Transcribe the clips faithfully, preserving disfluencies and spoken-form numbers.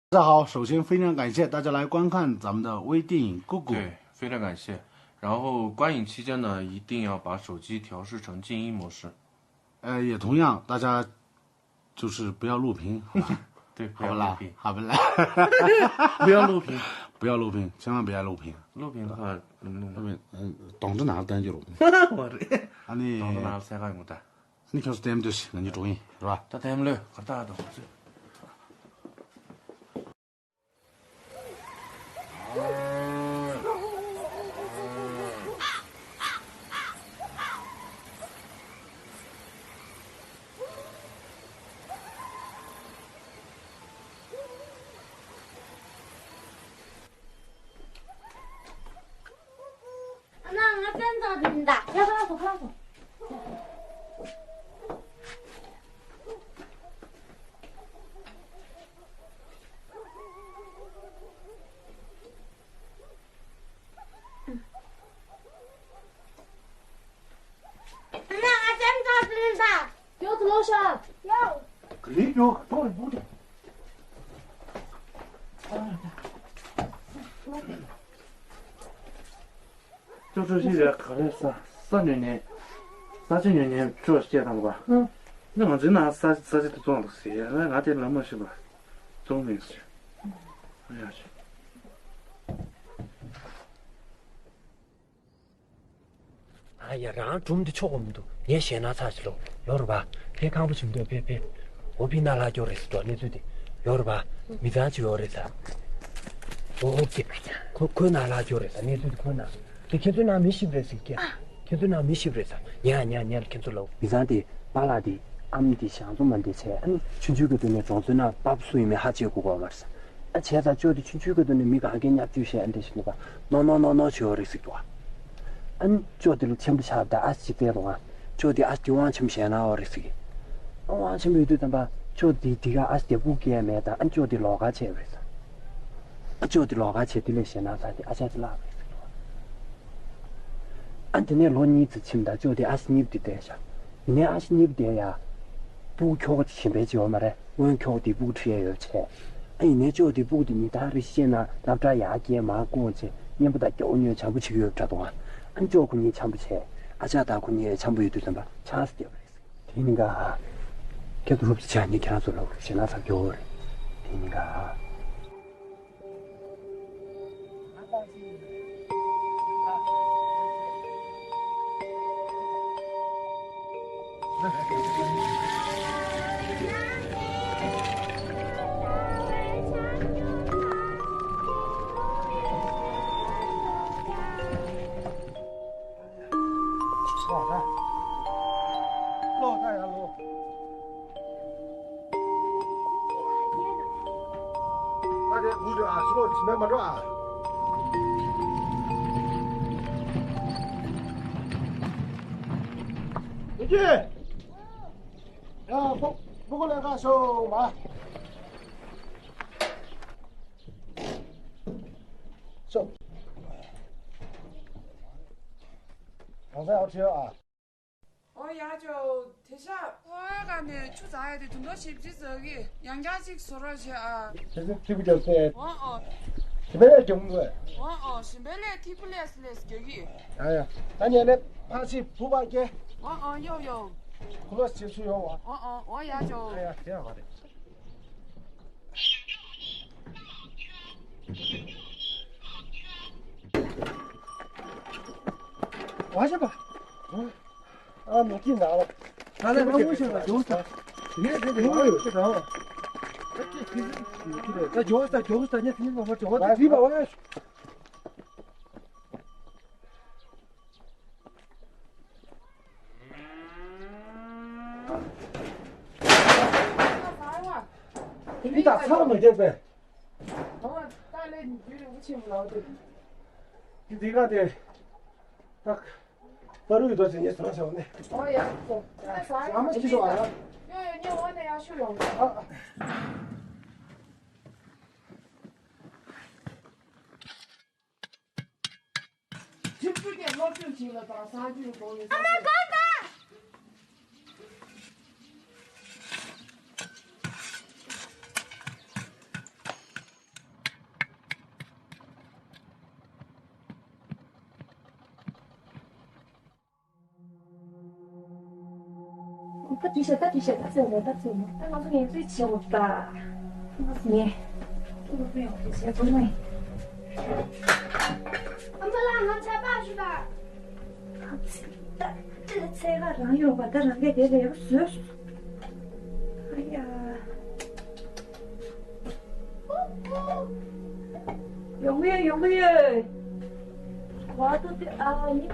大家好，首先非常感谢大家来观看咱们的微电影《姑姑》。对，非常感谢。然后观影期间呢，一定要把手机调试成静音模式。呃，也同样，大家就是不要录屏，好吧？对，不要录屏。好不啦？好不啦？不要录屏。不要录屏，千万不要录屏。录屏的话，能不能？录屏，嗯，懂得哪个单就录屏。我这，啊，你懂得哪个才看过的？ ནི་ཁྱོད་ཚོ་ལྟད་མོ་ལྟོས་ཤིག་ང་གཉིས་འགྲོ་གི་ཡིན། རེད་པ། ད་ལྟད་མོ་ལྟོས། གར་སྟེགས་འགྲོ། ཨ་མ། ང་སེམས་ཚང་དུ་ཡིན་ད། ཡ། ཁ་ལག་ཟོ། ཁ་ལག་ཟོ། ཨ་མ། ང་སེམས་ཚང་དུ་ཡིན་ད། ཡོ། ཚུར་ལོག་ཤོག་ཡོ། ག་རེ་ཡོ། ཐོག་རེ་བུ་དེ། ཅོ་ཅོ་ཞིག་རེད། ག་རེ་ཟ། ས་ཉོ་ཉན། ས་ཆ་ཉོ་ཉན་ཅོ་སྐད་བཏང་ག་ཨ། ནི་ང་ཚོའི་ནང་ས་ས་ཆ་དེ་བཙོང་འདུག་ཟེར། ང་དེ་ལ་མ་ཤེས་པ་བཙོང་མེད་ཟེར། ཨ་ཡ་ཤི། ཨ་ཡ། རང་སྒྲུང་འདི་ཆོག་གོ་མི་འདུག་ངས་ཞེད་སྣང་ཚ་ཞིག་ལོ་ལོ་རུ་བ། ཕེ་ཁང་པ་ཆེན་པོ་ཕེ་ཕེ། འོ་ཕི་ན་ལ་སྐྱོ་རེད་ཟེར་འགྲོ་གནས་ཚུལ་དེ་ཡོ་རུ་བ། མི་ཚང་ཅིག་ཡོ་རེད་ས། འོ་ཁེ། ཁོ་ཁོ་ན་ལ་སྐྱོ་རེད་ས་གནས་ཚུལ་དེ་ཁོ་ན། དེ་ཁྱེད་ཚོ་ན་མི་ཤི་བ་རེད་ཟེར་ཀྱ། ཁྱེད་ཚོ་ན་མི་ཤི་བ་རེད་ས། ཉ་ཉ་ཉ་ཁྱེད་ཚོ་ལོ། མི་ཚང་དེ་པཱ་ལགས་དེ་ཨམ་དེ་ཞང་ཚོ་མ་འདེ་ཆེ་ཨན་ཆུང་ཆུང་གི་དུས་ནས་གྲོང་ཚོའི་ནང་པཱ་སུ་ཡིན་མེད་ཧ་ཅེ་གོ་གོ་མ་རེད་ས། ཨ་བྱས་ཙང་ཅོ་དེ་ཆུང་ཆུང་གི་དུས་ནས་མི་གང་གའི་ཉག་བཅུ་བཤད་ཨ་འདྲ་ཞིག་འདུག་ག་ནོ་ནོ་ནོ་ནོ་བྱེད་འོ་རེད་ཟིག་འདུག་ཨ་ནི་ཅོ་དེ་ལ་ཆེན་པོ་ཆགས་ད་ཨ་ཅིག་བལྟས་དང་ཨ་ཅོ་དེ་ཨ་དེ་དབང་ཆེན་བཤད་ན་འོ་རེད་ཟིག་ཨ་དབང་ཆེན་པོ་ཡོད་དུས་ཙམ་པ་ཅོ་དེ་དེ་ག་ཨ་དེ་སྤུ་སྐྱེས་མེད་ད་ཨ་ཅོ་དེ་ལོགས་ཀ་བྱས་རེད་ས། ཨ་ཅོ་དེ་ལོགས་ཀ་བྱས་དེ་ལས་བཤད་ན་ས་དེ་ཨ་ཅག་དེ་ལགས་རེད་ཟིག་འདུག་ཨ་དེ་ནས་ལོ་གཉིས་ཙམ་ཕྱིན་ད་ཅོ་དེ་ཨ་ཞེ་གཉིས་པ་དེ་བསྡད་ཤག་ཡིན་ནའི་ཨ་ཞེ་གཉིས་པ་དེ་ཡ། སྤུ་གུ་ཁྱོ་ག་ཅིག་གཞན་པའི་ཅིག་ཡོད་མ་རེད། སྔོན་ཁྱོ་ག་དེ་སྤུ་གུ་ཁྲིད་ཡ་ཡོད་བྱས། ཨ་ཡིན་ནའི་ཅོ་དེ་སྤུ་གུ་དེ་ཉིན་ལྟར་རེ་ཤེས་ན་སློབ་གྲྭ་ཡར་སྐྱེལ་མར་བསྐོར་བྱས་གཉེན་པོ་དང་སྐྱ་བོ་ཉོས་བྱམས་པོ་བྱེད་ཀྱི་ཡོད་འདྲ་འདུག་ཨ་ཅོ་ཁོ་གཉིས་འཆམ་པོ་བྱས་ཨ་ཅག་དང་ཁོ་གཉིས་འཆམ་པོ་ཡོད་དུས་ཙམ་པ་ཆགས་སུ་བསྡད་པ་རེད། དེ་ནི་ག་ཁྱེད་ཚོ་རུབ་ཙམ་ཆགས་ནས་ཁྱེད་རང་ཚོ་ལ་ཞེད་སྣང་ཚ་སྐྱོ་བོ་རེད། དེ་ནི་ག་ལོག་ད་ཡར་ལོག་ད་དེ་སྒུག་འདུག་ཨ། ཕྱི་ལོགས་དྲི་མེད་མ་འགྲོ་ཨ། ཡིན་གྱི། ཡ། ཕོ་ཕོ་གོ་ལས་ཀ་ཤོག་མ། ཤོག་གང་ཟག་ཨ་ཁྲིད་ཨ། ཨོ་ཡ་ཅོ། དེ་ཤ་ཕོ་བའི་ཀ་ནས་ཆུ་ཟ་ཡ་དེ་དུང་ཕྲ་ཞིབ་ཅིག་ཟ་གི་ཡང་བསྐྱར་ཅིག་བཟོ་རོགས་བྱེད་ཨ། དེ་ཚོ་ཐིག་པ་རྒྱབ་སེ། ཨོ་ཨོ། ཞིམ་པའི་ལས་རྒྱུག་མི་དགོས། ཨོ་ཨོ། ཞིམ་པའི་ལས་ཐིག་པ་ལས་སུ་ལས་སུ་རྒྱག་གི། ཡ་ཡ། ད་ཉལ་ནས་ཕར་ཕྱིན་བུ་བར་སྐྱེ། ཨོ་ཨོ། ཡོ་ཡོ། ཁོ་ལ་བྱེད་སུ་ཡོང་བ། ཨོ་ཨོ། ཨོ་ཡ་ཅོ། ཡ་ཡ། དེ་ཡང་མ་རེད། ཨ་མི་སྐྱིད་ན་ལ། ད་ལ་རང་ངོ་ཤེས་ལ་འཇོག་ས། ངས་དེ་དེ་ངོ་ཡོད་ཤེས་དང་། ད་འཇོག་ས་འཇོག་ས་ངས་དེ་ངོ་མ་འཇོག་ད་དྲིས་པ་ཨོ་ཡ། འདི་དག་ཚར་མ་རྒྱག་པས། འདི་འདི་ག་དེ། ད་པ་རུ་ཡོད་དོ་ཟེར་ཉེ་ཟོ་ཟེར་བ་ནི། ཨོ་ཡ། ཨ་མ་ཁྱི་ཤོག་ཨ། ཡོ་ཡོ། ཉེ་འོ་ནས་ཡར་ཤོག་ཡོང་། ཨ། ཁྱིམ་རྒྱུད་ཀྱི་སློབ་སྦྱོང་བྱེད་ལ་དང་གསར་འགྱུར་གོང་ནས་གསར་འགྱུར། ད་དེ་བྱས། ད་དེ་བྱས། ད་ཚེ་རེད། ད་ཚེ་རེད། ད་ང་ཚོ་ངས་ཚོད་བྱེད་འོ་ད། ང་ཚོ་ངས་ཁྱོད་ཚོ་ཕན་ཡོང་དེ་བྱས་ཚོ་ནས། ཨ་མ་ལགས། ང་ཆ་པ་ཞུ་ད། ད་ཚེ་ད་ཚེ་ཚེ་ག་རང་ཡོད་པ། ད་རང་གས་དེ་ལས་བཟོས་སོང་། ཨ་ཡ། ཡོང་གི་ཡོད། ཡོང་གི་ཡོད། ཝ་ཏུ་ཏི་ཨ་ནི།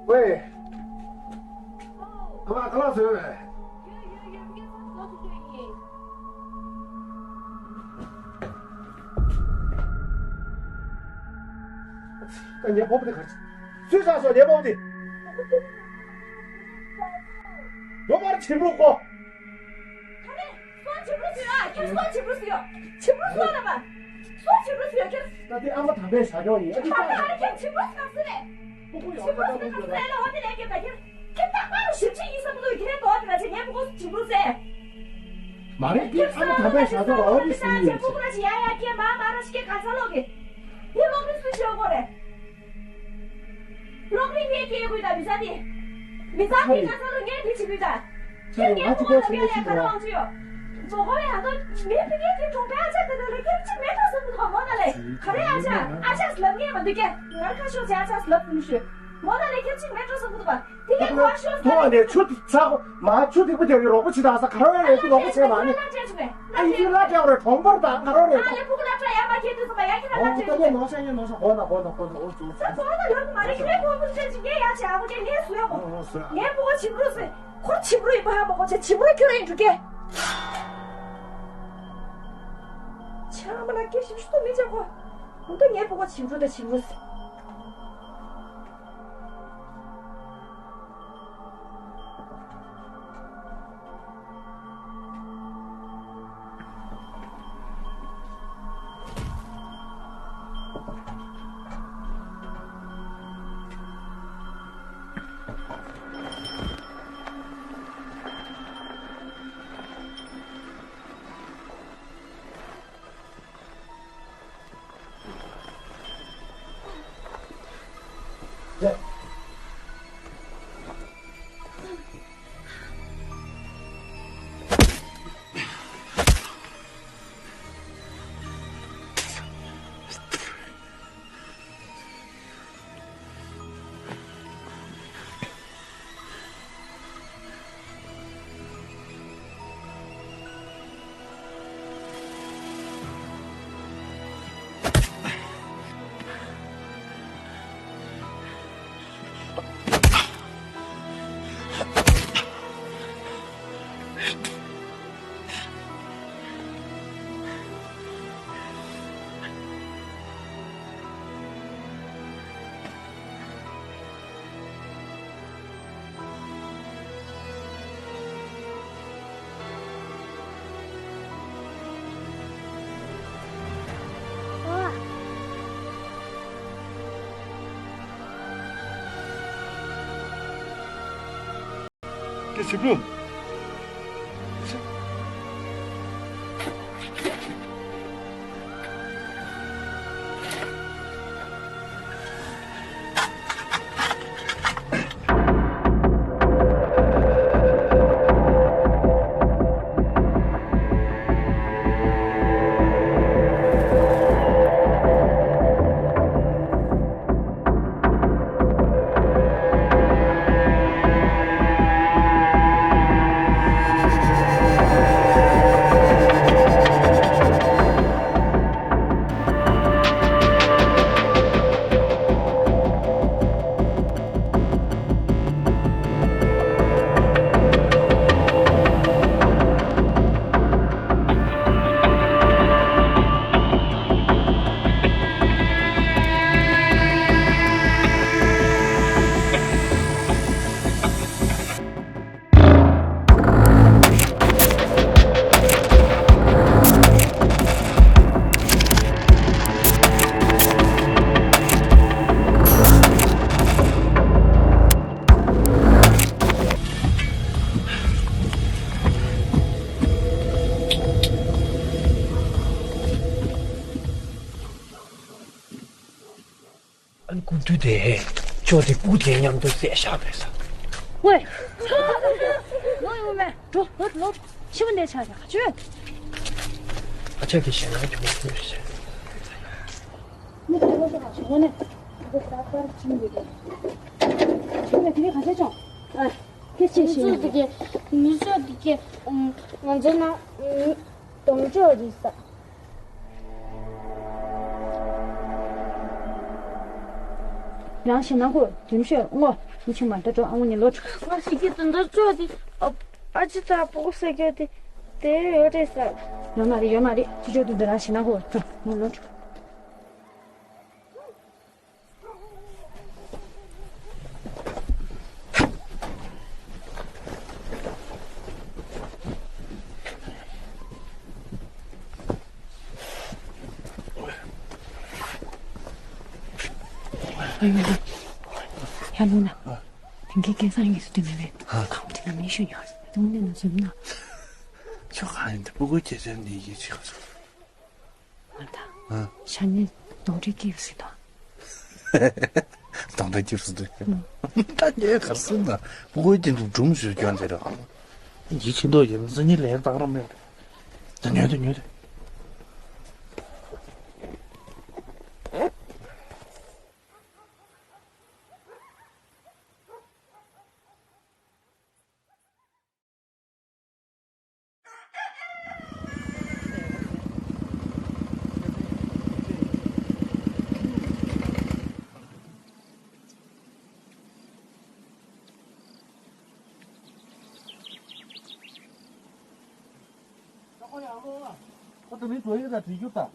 ཝེ། ཨ་མ་ག་ལ་བཟོས། ད་ངའི་སྤོབས་པ་དེ་ག་རེ། སུས་ཆགས་སོང་ངའི་སྤོབས་པ་དེ། ཡོད་མ་རེད། བྱིམ་རུ་ཀོ། ཁ་རེ། སོ་བྱིམ་རུ་ཟེར་ཨ། ཁྱེད་སོ་བྱིམ་རུ་ཟེར་ཡོད། བྱིམ་རུ་སོ་ལ་མ། སོ་བྱིམ་རུ་ཟེར་ཡོད་ཁྱེད། ད་དེ་ཨ་མ་དམ་པའི་བྱ་སྐྱོང་ཡིན། ཨ་ཅི། ཁ་རེ། ཁྱེད་བྱིམ་རུ་ཟེར་སུ་རེད། སྤུ་གུ་ཡོད་ཁྱེད་པ་སོ་ད་ཟེར་སུ་རེད། ལ་འོ་དེ་ལས་ཁྱེད་ད་ཁྱེད། ཁྱེད་རྟག་པར་ཞིབ་ཕྲ་ཡིན་བསམ་གྱི་འདུག་ཁྱེད་རེད་དོ། དེ་ན་ཅི་ངའི་སྤུ་གུ་བྱིམ་རུ་ཟེར། མ་རེད། དེ་ཨ་མ་དམ་པའི་བྱ་སྐྱོང་རོགས་དེ་ཟེར་ཡིན་ཁྱེད། སྤུ་གུ་ལ་ཅི་ཡ་ཡ་ཁྱེད་མ་མ་ར་ཞིག་ཁྱེད་ག་ཚ་ལོག་གི། དེ་ལོག་གི་སུ་ཞོག་གོ་རེད། རོགས་རེས་ངས་སྐྱེལ་དགོས་ད། མི་ཚ་དེ། མི་ཚ་དེ་ང་ཚ་ལོ་ངས་དེ་བྱེད་དགོས་ད། ཁྱེད་ངས་ཕུ་གུ་ལ་ངས་ལས་ཁ་རོགས་བྱེད་ཡོད། མོ་གོ་ཡ་ད་མི་ཕི་ངས་དེ་གྲོང་པའི་ཨ་ཅག་དེ་ལ་ཁྱེད་ཅི་མེད་ཐོག་སུ་ཕུ་ཐོག་མོ་ན་ལས་ག་རེ་ཨ་ཅག་ཨ་ཅག་ལབ་ངས་མ་འདུག་ཀྱེ། ང་ཁ་ཤོག་ཅེ་ཨ་ཅག་ལབ་མི་ཤེས། མོ་ན་ལས་ཁྱེད་ཅི་མེད་ཐོག་སུ་ཕུ་ཐོག་པ། དེ་གའི་ཐོག་ཤོག་ཐོག་ནས་ཆུ་ཚ་མ་ཆུ་ཐིགས་པ་རྒྱག་གི་རོགས་པ་བྱེད་དང་ས་ག་རེ་རེད། དེ་རོགས་པ་བྱེད་མ་ནི། ཨ་ཡི་ལ་སྤྲད་རེད། གྲོང་པར་དང་ག་རེ་རེད། ཨ་ལས་ཕུ་གུ་ལ་སྤྲད་ཡ་མ་ཁྱེད་དུས་སུ་མ་ཡ་ཁྱེད་ལ་ཨོ་སྤྲད་ད་ལས་ནོར་ཤ་ཡ་ནོར་ཤ་གོ་ན་གོ་ན་གོ་ན་ཨོ་ཅུ། ད་གོ་ན་ཡོད་མ་རེད། ཁྱེད་ཕུ་གུ་སྤྲད་ཅིག་ངས་ཡ་བྱེད་ཨ་ཁོ་ཁྱེད་ངས་སུ་ཡ་གོ། ངའི་ཕུ་གུ་བྱིམ་རུ་ཟེར། ཁོ་བྱིམ་རུ་ཡིན་པ་ཧ་མ་གོ་ཆེ། བྱིམ་རུ་ཁྱོད་རང་ཡིན་འགྲོ་གི། ཆ་མ་ན་སྐད་ཞིབ་ཞིབ་ཏུ་མི་བྱ་གོ། འོ་ད་ངའི་ཕུ་གུ་བྱིམ་རུ་ད་བྱིམ་རུ་ཟེར། དེ་ཞིབ་ལུ། ཨ་ནི་ཀུན་ཏུ་དེ། ཅོ་དེ་སྤུ་གུ་དེ་མཉམ་དུ་བསད་བཞག་པས་ས། ཝེ། ལོག་ཡོང་མེད། འགྲོ་ལོག་ལོག་ཕྱི་མ་འདས་ཆགས་ཀྱང་ཁ་ཆོས། ཨ་ཅག་གི་ཞེད་སྣང་གྱི་མུ་མཐུད་བྱས། མི་དེ་ལོག་ཤོག་ཁ་ཆོས་ངོ་ནས་ང་ཚོ་ད་པར་ཕྱི་མ་འདས་ཀྱང་ཁྱོད་ལ་དེ་རིང་ག་ཚད་བྱུང་། ཨ་སྐད་ཆ་མི་བཤད་ཚོ་ཡིན་དེ་གས་མི་ཚོ་དེ་གས་ང་ཚོ་ན་གདོང་ཅོག་རེད་ས། རང་ཞེད་སྣང་གོ་དུམ་ཤོད་ངོ་། མི་ཆུང་མ་ད་འགྲོ་ཨ་མོ་ཉིད་ལོ། ང་ཞིག་གི་དུ་འདོད་ཅོག་དེ་ཨ་ཅི་ད་སྤུ་གུ་ཟེར་རྒྱུ་དེ་དེ་ཡོད་རེད་ས། ཡོད་མ་རེད་ཡོད་མ་རེད། ཅི་ཅོག་དུ་འདི་རང་ཞེད་སྣང་གོ་འགྲོ་ངོ་ལོ། ཨ་ཡོ། ཡ་ལུ་ན། དེང་གི་སྐལ་བཟང་ཡིན་སུ་དེ་མེད་པས། ཧ། ཁམས་དེ་ན་མི་ཤོད་ཉོར་དུང་ནས་ན་སུ་ན། ཁྱོད་གང་ཡིན་དེ་སྤུ་གུ་སྐྱེ་ཆེན་ནི་ཡིད་ཆེས་ག་སོང་། ང་ད། ཨ། ཤ་ཉེ་གདོང་འདྲེ་སྐྱེས་སྲིད་དོ། གདོང་འདྲེ་སྐྱེས་སྲིད་དོ། ད་ངས་གར་སོང་ན་སྤུ་གུའི་རྒྱན་དུ་སྒྲུང་ཞུ་སྐྱོན་དེ་རེད། ཡིད་ཆེས་མདོག་ཡིན་ན་སང་ཉིན་ལས་བཏང་རོགས་མེད། ད་ཉོས་དེ་ཉོས་དེ། ཁོ་ད་མི་འགྲོ་ཡི་ད་བྲིས་རྒྱུ་ད།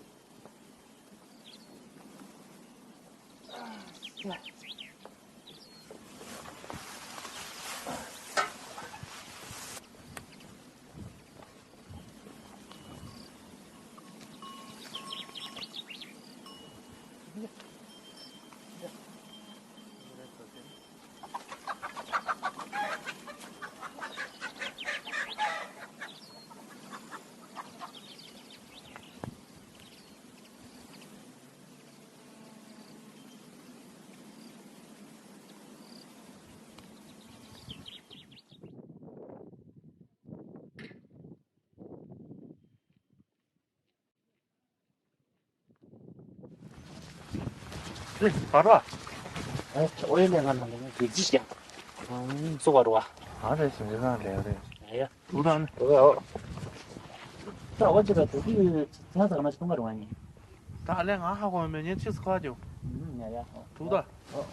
རེད་བར་བ། ཨོ་ཡེ་ལས་ང་ནང་ལ་ང་གེགས་ཅི་ཞིག་ཡང་། སུ་བར་བ། ཨ་རེད་ཟིན་ཅི་ནང་ལས་རེད། ཡ་ཡ། ཐུག་ཐང་ནི། ཨོ་ཨོ། ད་འོ་ཅི་ད་དུ་དུ་ང་ཚང་མ་ཅི་ཐུང་ག་རུ་ང་ནི། ད་ལས་ང་ཧ་གོ་མེད་ཉན་ཆི་སུ་ཁ་རྒྱུ། ཡ་ཡ། ཐུག་ད། ཨོ།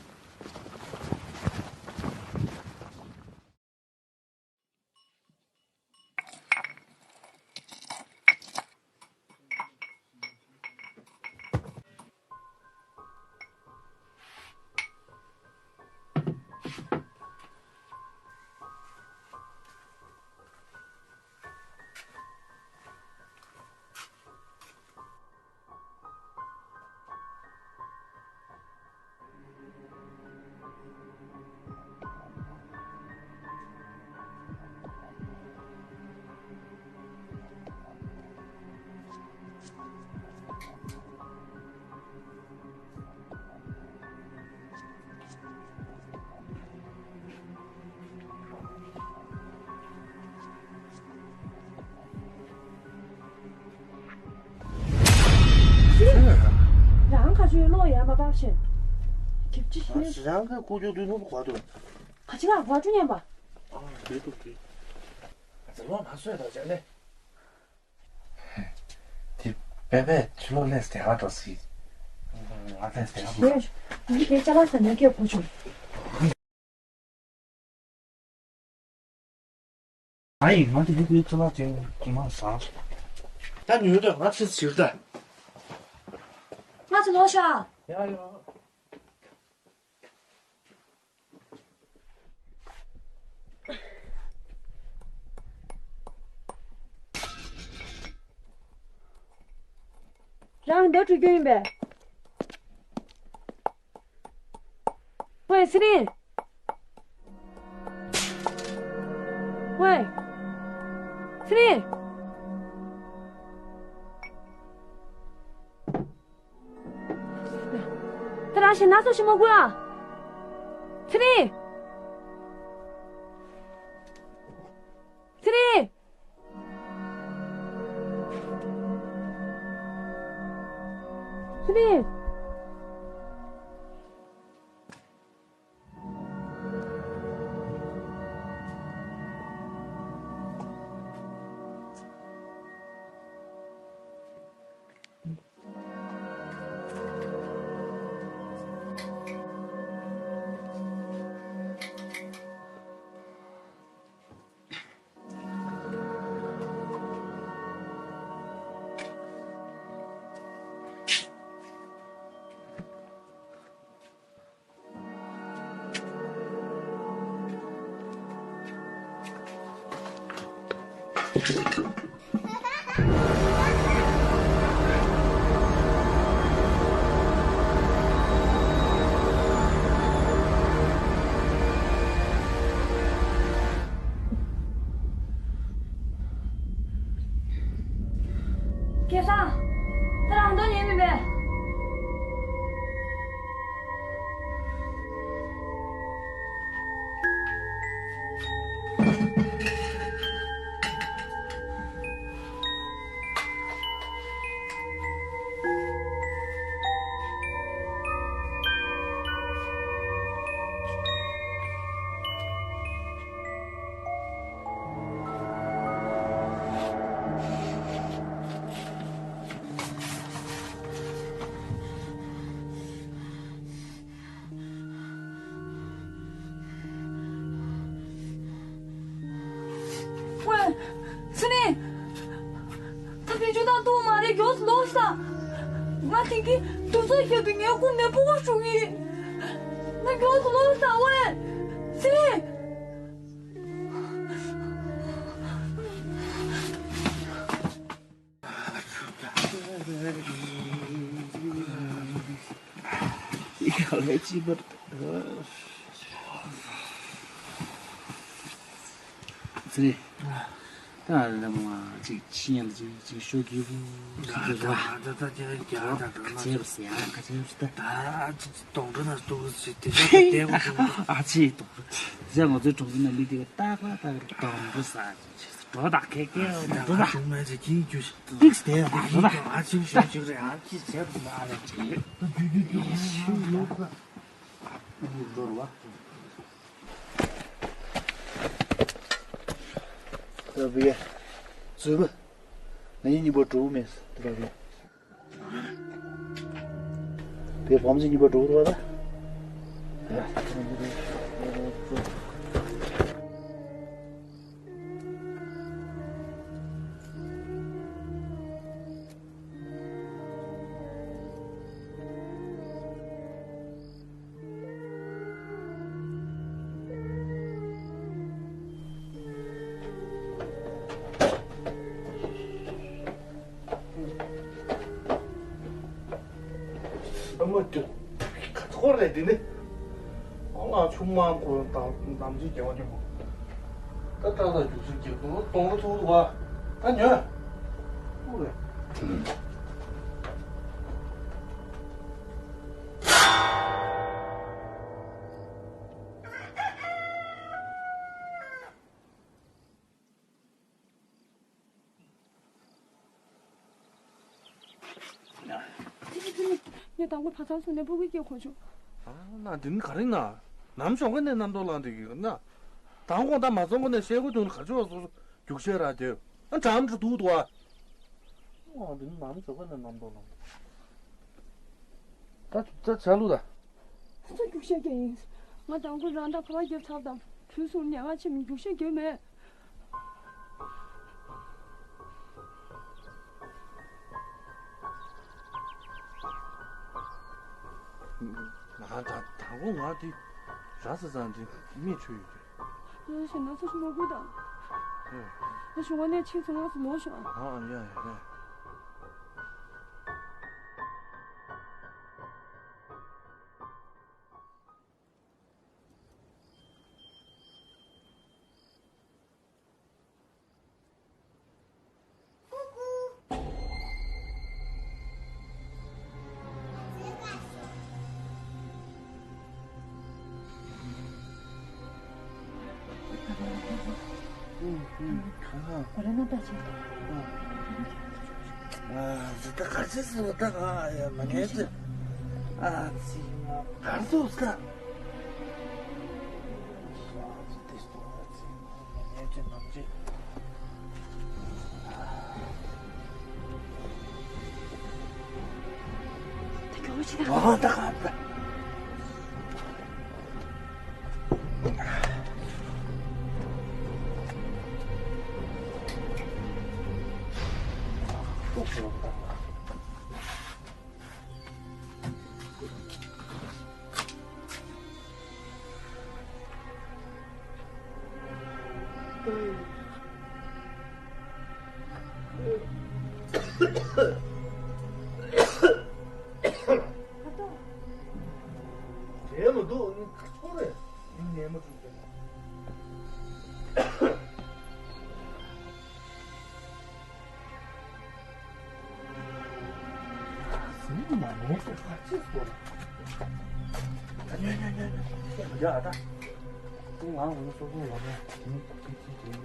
རང་ཁ་ཆུའི་གློག་ཡར་མ་འབབ་ཤེས། གྲིབ་ཅི་ཤི་ནས། རང་གི་ཀུ་ཅོ་དུས་ནུབ་གོ་དུ། ཁ་ཆེ་ལ་གོ་ཆུ་ཉན་པ། ཨ་འདི་འདུག་གི། ང་ཚོ་ལོ་མ་སོས་དང་ཅག་ལེ། དེ་པེ་པེ་ཆུ་ལོ་ལེས་དེ་ག་འགྲོ་སྲིད། ང་ལེས་དེ་ག་འགྲོ། ངས་ངས་ཅ་ལག་ཟ་ཉལ་སྐྱེལ་དགོས་བྱུང་། ཨ་ཡིན་ང་དེ་ཡུལ་དུས་ཚོད་ལ་དེ་གོ་མ་སང་། ད་ཉོས་དོ་ང་ཚོས་ཟིར་ད། ང་ཚོ་ལོ་ཤ། ཡ་ཡ། རང་འདི་འགྲོ་རྒྱུ་ཡིན་པས། ཝེ་སི་རིན། ཝེ། སི་རིན། ད་རང་ཞེད་སྣང་ཚོ་ཞིག་མ་དགོས་ཨ། ཚེ་རིང་། ཚེ་རིང་། ཚེ་རིང་། སྐལ་བཟང་། ད་རང་དོན་ཡིན་མིན་པས། ཝེ། ཚེ་རིང་། ད་བེད་སྤྱོད་བཏང་ཐུབ་མ་རེད། མགྱོགས་སུ་ལོག་ཤོག་དང་། ང་དེང་གི་དུས་ཚོད་བཞག་དུས་ངའི་ཁུག་ནས་སྤུ་གུ་ཞུགས་ཡིན། ང་མགྱོགས་སུ་ལོག་ཤོག་དང་། ཝེ། ཚེ་རིང་། ཚེ་རིང་། ད་ལམ་ང་ཅིག་ཕྱི་ཉིན་ཅིག་ཅིག་ཤོ་གི་བུ་ད་ད་ད་ད་ད་ད་ད་ད་ད་ཁ་ཆེ་བ་ཟེར་ཡ་ཁ་ཆེ་བ་ཟེར་ད། ད་ཅིག་གདོང་དྲ་ན་སྟུག་ཅིག་དེ་ཤ་ད་དེ་བུ་ཨ་ཅེ་གདོང་དྲ་ཟེར། ང་ཚོའི་གྲོང་ཚོ་ན་མི་དེ་ཏག་ཏག་ཏག་གདོང་དྲ་ཟ་ཅིག་འགྲོ་ད་ཁེ་ཁེ་འགྲོ་ད། ཞུགས་མེད་ཅིག་གིན་རྒྱུ་ཞིག་ཏིག་སྟེ་ཨ་ཅིག་ཞུགས་ཅིག་རེད། ཨ་ཅིག་བྱས་མ་རེད་ཅིག་ད་རྒྱུ་རྒྱུ་རྒྱུ་ཞུགས་ལོག་ད། འགྲོ་རུ་བ། ད་བི་ཡ། ཙུ་བི། ང་གཉིས་གཉིས་པོ་འགྲོ་མེད་ད་བི་ཡ། དེ་བམ་ཚིག་གཉིས་པོ་འགྲོ་རུ་བ་ད། ཨ་མ་དུ། ཁ་ཚོར་རེད་འདི་ནི། ཨ་ལ་ཆུ་མང་ཁོ་དང་ནམ་ཅིག་རྒྱལ་བ་ཉོན་མོ། ད་ཏག་ཏག་རྒྱུགས་སུ་རྒྱབ་དུ་གཏོང་རུ་ཐུག་འདུག་བ། ད་ཉོན། ཨུ་རེད། ངས་དང་པོ་བ་ཚང་སོང་ནས་ཕྲུ་གུ་སྐྱེ་གོ་བྱུང་། ཨ་ན་འདི་ནི་ག་རེ་ན། ནམ་ཞོགས་ཀ་ནས་རྣམ་རྟོག་ལངས་འདི་གི་ན། དང་གོང་ད་མ་ཚང་གོ་ནས་ཤེལ་སྒོ་དུང་ལ་ག་ཅོག་སོ་སོ་རྒྱུགས་ཤེས་ར་དེ། ཨ་འགྲམ་དུ་འདུག་འདུག་ཨ། ཨ་འདི་ནི་ནམ་ཞོགས་ཀ་ནས་རྣམ་རྟོག་ལངས། ད་ད་ཆ་ལུགས་ད། སུ་རྒྱུགས་ཤེས་ཀྱི་ཡིན། ང་དང་གོ་རང་ད་ཕ་མ་རྒྱབ་ཚར་དང་བུ་སུ་ཉལ་ང་ཆེ་མི་རྒྱུགས་ཤེས་ཀྱི་མེད། ང་ད་དང་པོ་ང་དེ་ར་ས་ཚང་དེ་མིག་ཆུ་ཡོད་དེ། ལོ་ཞིག་ན་ཚོ་ཞིག་མ་དགོས་དང་། ཡ་ཞུ་བ་ནས་ཕྱིན་སོང་ང་ཚོ་ལོ་ཞོག་ཨ་ཡ་ཡ་ཡ། ཨུ། ཨུ། ཨ་ཧ། ཁོ་རང་རྣམ་ཐར་ཅིག་དང་། ཨ། ཨ། ད་ག་རེ་བྱས་སོང་། ད་ཨ་ཡ་མ་ཉན་ཅི། ཨ་ཙི། ག་རེ་སོང་ད། ཨ་ཙི། དེ་སོང་། ཨ་ཙི། མ་ཉན་ཅི་ནམ་ཅི། ད་མགྱོགས་པོ་བྱེད་དང་། ཨ། ད་ག་ད། རེད་མི་འདུག་ཁ་ཕྱོགས་རེད། ནད་མ་བྱུང་། ཟིན་མ་ནས་ཟེར་བ་ཅི་སོང་། ཉོ་ཉོ་ཉོ་ཉོ། ཡ་ད། ང་འོ་ན་སོ་སོ་ལ་ན་ཉིན་ཅི་ཅི་ཅི།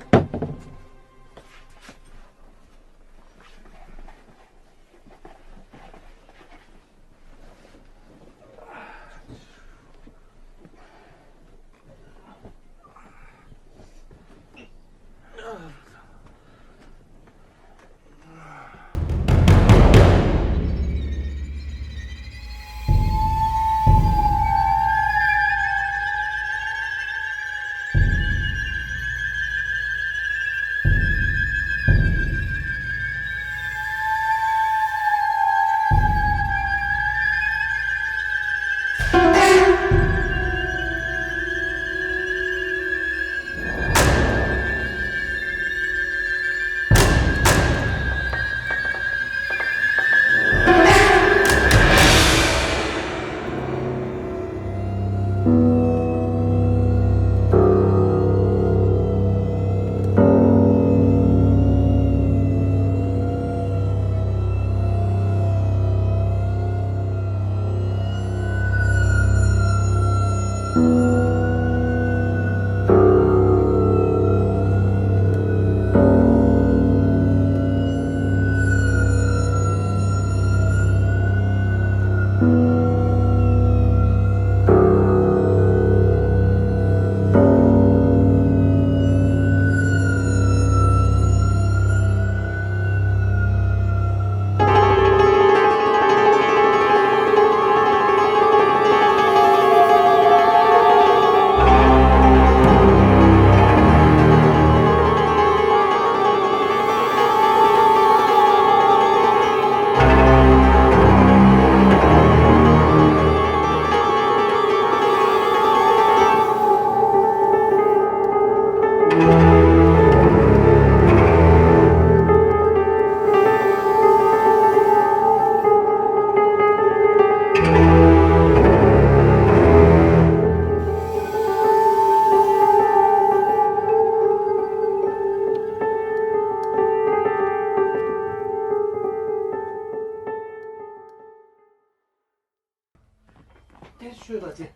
དེ་ཤོད་ད་ཅེ།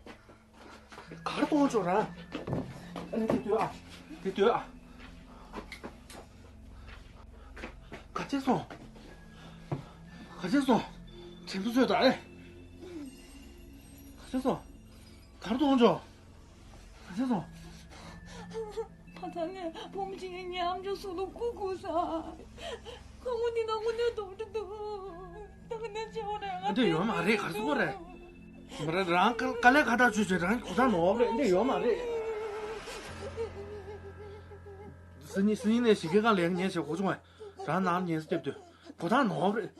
གར་གཏོང་ཆོག་ར། ཨ་ནི་དེ་ལྟོས་ཨ། དེ་ལྟོས་ཨ། ག་ཅེ་སོང་། ག་ཅེ་སོང་། དྲན་པ་གསོས་ད་ཨེ། ག་ཅེ་སོང་། གར་གཏོང་ཆོག་ག་ཅེ་སོང་། ཕ་ཚང་ནས་བུ་མོ་གཅིག་ངའི་ཉམས་ཆུང་སུ་ལ་སྐུ་སྐུ་ས། ཁ་ངོ་འདི་ན་དངོས་གནས་དོག་འདྲ་འདུག་ད་ག་ནས་བྱེད་འོ་རེད། ང་འདི་ཡོད་མ་རེད། ག་རེ་ཟེར་གོ་རེད། མ་རེད། རང་དཀའ་ལས་ཁ་ཐག་ཆོད་ཆོད་རང་གི་གོ་ཐག་ནོར་བ་རེད། འདི་ཡོད་མ་རེད། སང་ཉིན་སང་ཉིན་ནས་ཞིག་གི་གང་ལེགས་ཉེས་བྱས་གོ་བྱུང་བས་རང་ནང་ཉེས་སེ་སྟེབས་དུས་གོ་ཐག་ནོར་བ་རེད།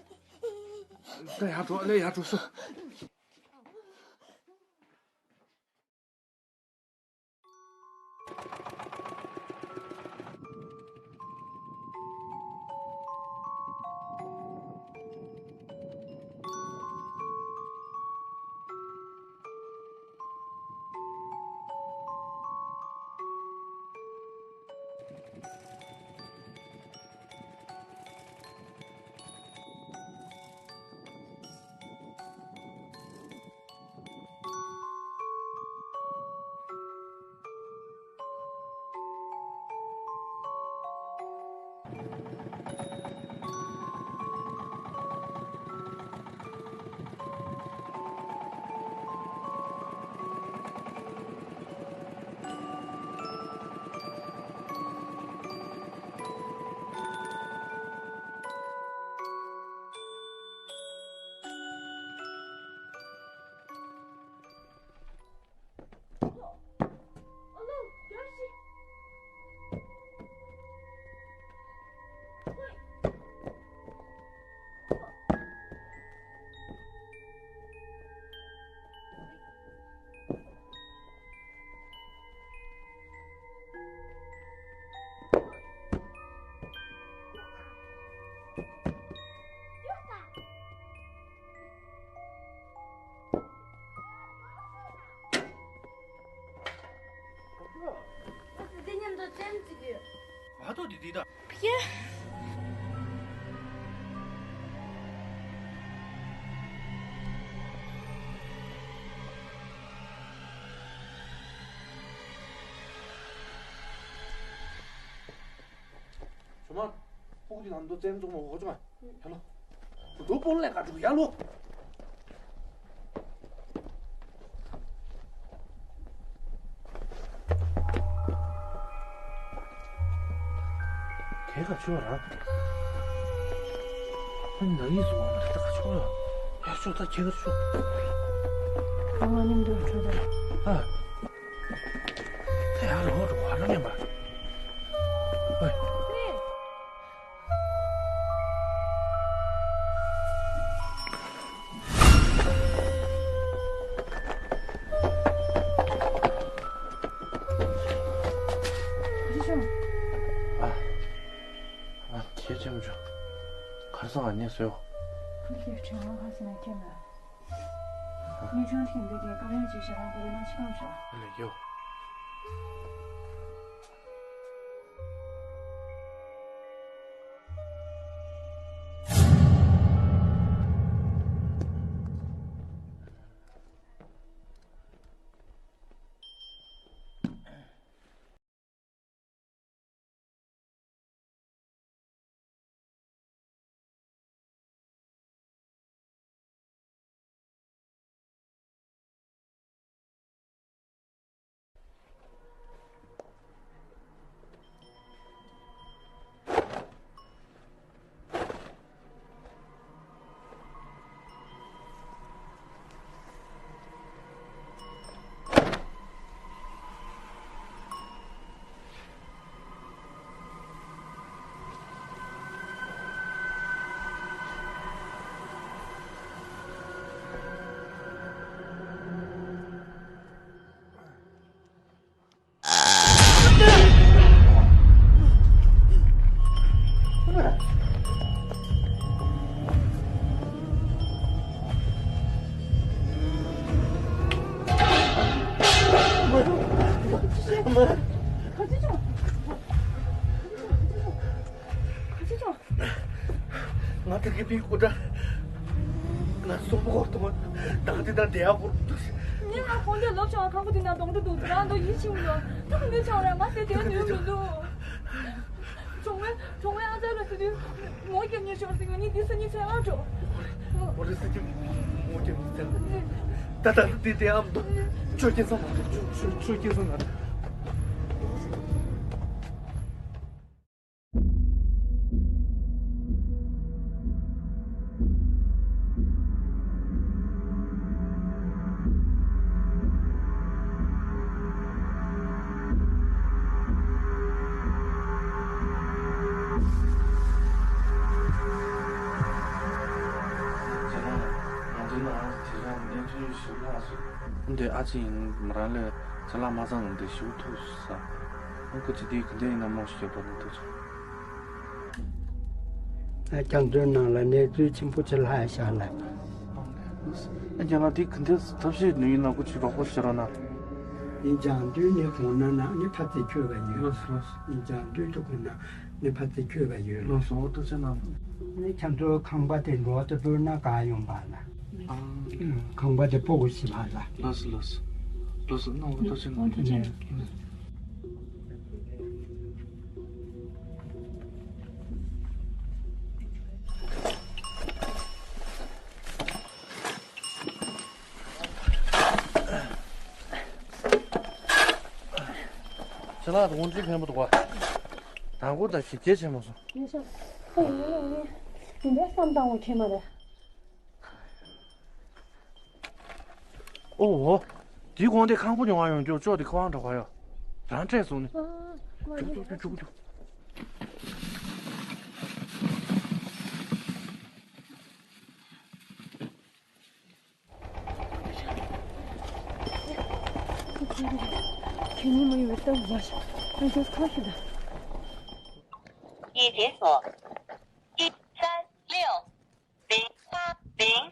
ད་ཡར་འགྲོ་ལས་ཡར་འགྲོ་སོ། འདི་མཉམ་དུ་ཙེམ་བརྩི་གི་ཡོད། མ་གཏོགས་འདི་འདི་དང་། ཕ་གི། ཇོ་མ། སྤུ་གུ་དེ་ནང་དུ་བཙན་བཙོང་མ་འོ་ཅོ་མ། ཡ་ལོ། རྡོ་སྤོ་ལས་ཀ་འགྲོ་ཡ་ལོ། དེ་ག་ཆོ་ར། ཨ་ནི་ན་ཡིས་སོང་བ་མ་རེད་ད་ག་ཆོ་ཡ། ཡ་ཤོ་ད་ཁྱེད་ག་ཆོ། ཨ་མ་མཉམ་དུ་འགྲོ་ད། ཨ། ད་ཡར་ལོག་འགྲོ་བ་ལ་ཉན་པ། ཨོའི། ཨ། ཨ། ཁྱེད་ཅི་མི་བྱུང་། གར་སོང་ཨ་ནི་སོ། ཁྱེད་ཁྱེད་བྱུང་ཁ་སང་ཁྱེད་ལ། ཉིན་ཆུང་ཐེངས་འདི་གའི་དཀའ་ལས་ཅིག་བྱ་རང་ཁོ་རེ་ན་ཆི་གང་བྱ། ཨ་ལས་ཡོ། ང་དེ་གི་པིང་ཀུ་ད། ང་སོང་པོ་གོ་ཏོ། ད་དེ་ད་དེ་ཡག་པོ་འདུག་ངས་ང་ཁོང་ཚོའི་སློབ་སྦྱོང་ཁང་པ་དེ་ན་གདོང་འདྲ་འདུག་ང་འདུག་ཡིད་ཆེས་མི་འདུག་ད་ག་ནུས་ཆང་རེད་ང་དེ་དེ་ནུས་མི་འདུག་གྲོང་བའི་གྲོང་བའི་ཨ་ཙར་ལ་ཟེར་དུས་ངོ་རྒྱབ་ཉེས་ཤོར་ཟིན་ང་ནི་འདི་ས་ཉིད་ཚེ་ལང་འགྲོ། འོ་རེད་ས་ཀྱི་ངོ་རྒྱབ་ཉེས་ཚེ་ལང་། ད་ད་དེ་དེ་ཨམ་འདུག་ཆོས་སྐྱེ་ས་མ་འདུག་ཆོས་ཆོས་སྐྱེ་ས་མ་འདུག་འདི་ཨ་ཅེ་ཡིན་མོ་རང་ལས་ཅ་ལག་མ་བཟང་ནི་འདི་ཞུ་ཐུབ་ས། ཨང་ཁུ་ཅི་དེའི་གི་འདི་ཡིན་ན་མོ་ཞིག་ཡོད་པ་ནི་ཐུག་ཆོག་ཨ་རྒྱ་མཚོའི་ནང་ལ་གནས་ཚུལ་ཆེན་པོ་ཅིག་ལྷག་ཡ་ཤག་ལ། ཨ་རྒྱ་ལགས་དེ་གི་འདི་ཐབས་ཤེས་ནུས་ཡིན་ན་ཁུ་ཅིག་རོགས་པ་བྱེད་རོགས་གནང་། ཡིན་རྒྱ་མཚོའི་ནས་གོང་ན་ན་ནི་ཕ་ཚེ་ཁྱོད་ག་ཡོད། ལགས་སོ་ལགས་སོ། ཡིན་རྒྱ་མཚོའི་དུ་གོང་ན་ནི་ཕ་ཚེ་ཁྱོད་ག་ཡོད། ལགས་སོ་འོ་ཐུགས་རྗེ་གནང་། ནི་ཁྱམ་ཚོ་ཁང་པ་དེ་འགྲོ་དུ་བུར་ན་ག་ཡོང་པ་ལ། ཨ། ཁང་པ་དེ་སྤོ་གོ་ཤི་བ་ལ། ལགས་སོ་ལགས་སོ། ལགས་སོ་གནང་འོ་ཐུགས་རྗེ་གནང་། ཐུགས་རྗེ་གནང་། ལགས་དགོངས་འགྲེལ་ཕན་པོ་འདུག་པ། དང་པོ་དང་ཞིག་གལ་ཆེན་པོ་སོང་། ཡིན་ཤག་ཨ་ཡིན་ཡིན་ཡིན། དེ་འདྲའི་བསམ་བཏང་བ་ཁྱེད་མ་རེད། ཨོ་ཨོ། དེའི་དགོང་དེ་ཁང་པ་ཉོ་བ་ཡོང་རྒྱུ་ཅོག་དེ་ཁ་དབང་འགྲོ་ག་ཡོད། རང་སྤྲད་སོང་ནི། ཨ་ཨ་ཨ། ཅུག་ཅུག་ཅུག་ཅུག་ཅུག་ཁྱེད་གཉིས་མ་ཡོང་བའི་སྟབས་ཡག་ཤག་ཨ་ཅག་ཁ་ཤི་ད། 已解锁。一三六零八零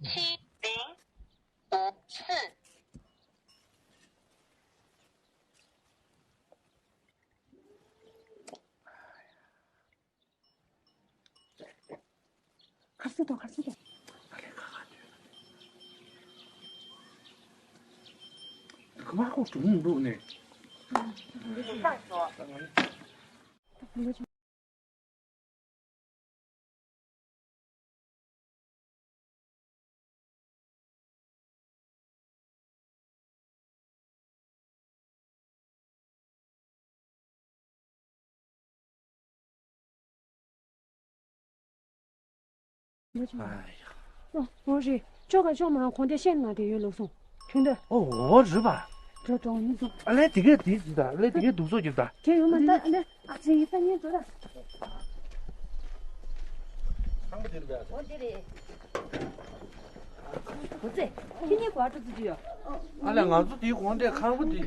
七零五四。 ཁར་སི་དང་ཁར་སི་དང་། ཁ་མ་ཁོ་གྲུང་འདུག་ནས། ཨ་ཡ། ཨོ་ཨོ་རེད། ཅོ་ག་ཅོ་མ་གོང་དེ་ཤེས་ན་དེ་ཡོད་ལོག་སོང་། ཁྱོད་འདི། ཨོ་ཨོ་རེད་པ། ཅོ་ཅོ་ནི་ཅོ། ཨ་ལས་དེ་གས་དེ་ཅི་ད་ཨ་ལས་དེ་གས་སྡུག་སོགས་ཀྱི་ད། དེ་ཡོད་མ་ད་ཨ་ལས། ཨ་ཙི་ཡིན་ས་ཉིན་འགྲོ་ད། ཁང་པ་དེ་རེད་པས། ཨོ་དེ་རེད། ཨོ་ཙི། ཁྱེད་གཉིས་གོ་ཨ་ཏོ་ཙི་ཙི་ཡོད། ཨ་ལས་ང་ཚོ་དེའི་གོང་དེ་ཁང་པ་དེ།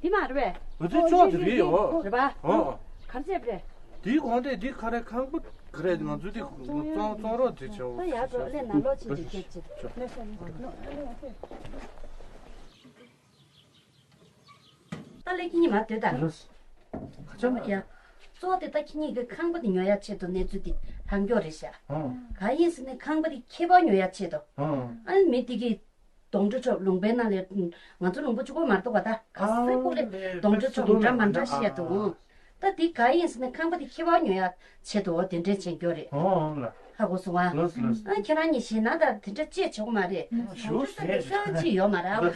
དེ་མ་རེད་པས། ཨོ་ཙི་ཅོག་དེ་རེད་ཡོད། རེད་པ། ཨོ། ག་རེ་བྱས་པ་རེད། དེའི་གོང་དེ་དེ་ག་རེ་ཁང་པ་ག་རེ་ང་ཚོ་དེ་བཙོང་བཙོང་རོགས་དེ་བྱའོ། ཨ་ཡ་ཙོ་ཨ་ལས་ནང་ལོགས་ཕྱིན་དེ་སྐད་ཅིག་ད་ལས་ཁྱེད་གཉིས་མ་སྡོད་དང་། ལོས། ཁ་ཆེམས། ཡ། གཙོ་བོ་དེ་ད་ཁྱེད་གཉིས་ཀྱི་ཁང་པ་དེ་ཉོ་ཡ་ཆེད་དུ་གནས་ཚུལ་དེ་ལྷག་མགྱོགས་རེད་ཤག་ཨང་། གང་ཡིན་ཟེར་ན་ཁང་པ་དེ་ཁྱད་པར་ཉོ་ཡ་ཆེད་དུ། ཨང་། ཨ་ནི་མི་དེ་གིས་གདོང་དྲི་ཆོག་ལུང་པའི་ནང་ལས་ང་ཚོ་ལུང་པ་གཅིག་པོ་མ་གཏོགས་པ་ད་ག་སེ་ཀུ་ལས་ཨ་གདོང་དྲི་ཆོག་འདྲ་མ་འདྲ་བཤད་འདུག་ཨང་། ད་དེ་གང་ཡིན་ཟེར་ན་ཁང་པ་དེ་ཁྱད་པར་ཉོ་ཡ་ཆེད་དུ་འོ་དེ་འདྲས་བྱེད་མགྱོགས་རེད། ཨང་ལ། ཧ་གོ་སོང་ཨ། ལོས་ལོས། ཨ་ཁྱེད་རང་གཉིས་ཞེད་སྣང་དང་དེ་འདྲ་ཅི་བྱེད་དགོས་མ་རེད། ཞུ་ཟེར་གང་ཅི་ཡོད་མ་རེད་ཨ། ལོས་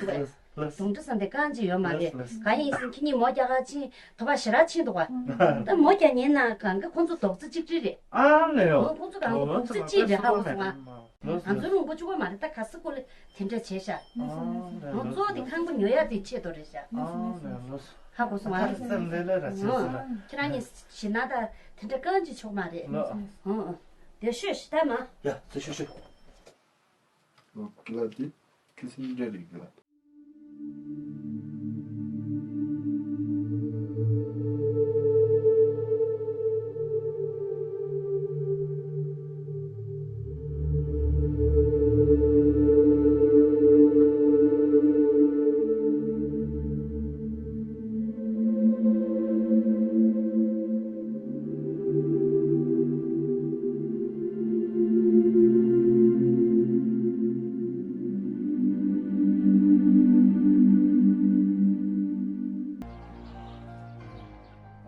ལོས། གདོང་དྲི་ཟེར་དེ་གང་ཅི་ཡོད་མ་རེད། ལོས་ལོས། གང་ཡིན་ཟེར་ན་ཁྱེད་གཉིས་མོ་རྒྱག་ག་ཕྱིན་དོ་བ་ཞེ་དྲག་ཕྱིན་འདུག་བ། ད་མོ་རྒྱག་ཉན་ན་གང་གི་ཁོང་ཚོ་རྡོག་རྩ་གཅིག་སྒྲིལ་རེད། ཨ་ལེ་ཡོ། ཁོང་ཚོ་གང་གི་རྡོག་རྩ་གཅིག་རེད་ཧ་གོ་སོང་ང་། ལོས་ང་ཚོའི་ལོས། ལུང་པ་གཅིག་པོ་མ་རེད་ད་ག་སེ་ཀོ་ལེ་དེ་འདྲ་བྱས་ཤག་ཨ་ལེ་ང་ལོས། གཙོ་བོ་དེ་ཁང་པ་ཉོ་ཡ་དེ་ཆེད་དུ་རེད་ཤག་ཨ་ལེ་ལོས། ཧ་གོ་སོང་ང་། ད་སེམས་ལེ་ལེ་ར་བྱས་སོང་ང་། ཁྱེད་རང་གཉིས་ཞེད་སྣང་ད་དེ་འདྲ་གང་ཅི་ཆོག་མ་རེད། ལོས། ཨ་ཨ་དེ་ཤོད་ཤི་ད་མ། ཡ་ཚེ་ཤོད་ཤོད། ལོ་ཀི་ལ་དེ་ཁི་སིན་འདྲ་རེད་ཀི་ལ།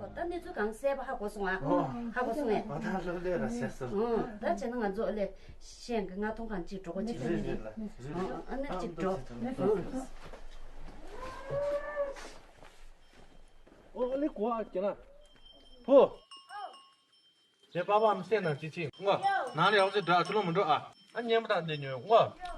ཨོ་ད་གནས་ཚུལ་གང་གསལ་པོ་ཧ་གོ་སོང་ཨ། ཨོ། ཧ་གོ་སོང་ངས། ཨོ་ད་ལོ་ལེ་ར་ཟེར་སོང་། ཨོ་ད་བྱས་ན་ང་ཚོ་ཨ་ལེ་ཤེས་གི་ང་ཐོང་གང་ཅིག་འགྲོ་གོ་ཅིག་རེད་རེད་རེད་ལ་རེད་རེད། ཨོ་ཨ་ནི་ཅིག་འགྲོ། ཨོ་ཨ་ལེ་གོ་ཨ་ཀྱེ་ན། ཕུ། དེ་པ་པ་མི་སེ་ན་ཅི་ཅི་ངོ་། ནང་ལ་ཡག་ཅིག་འགྲོ་ཨ་ཅི་ལོ་མི་འགྲོ་ཨ། ཨ་ཉན་པ་དང་འདི་ཉོན་ངོ་།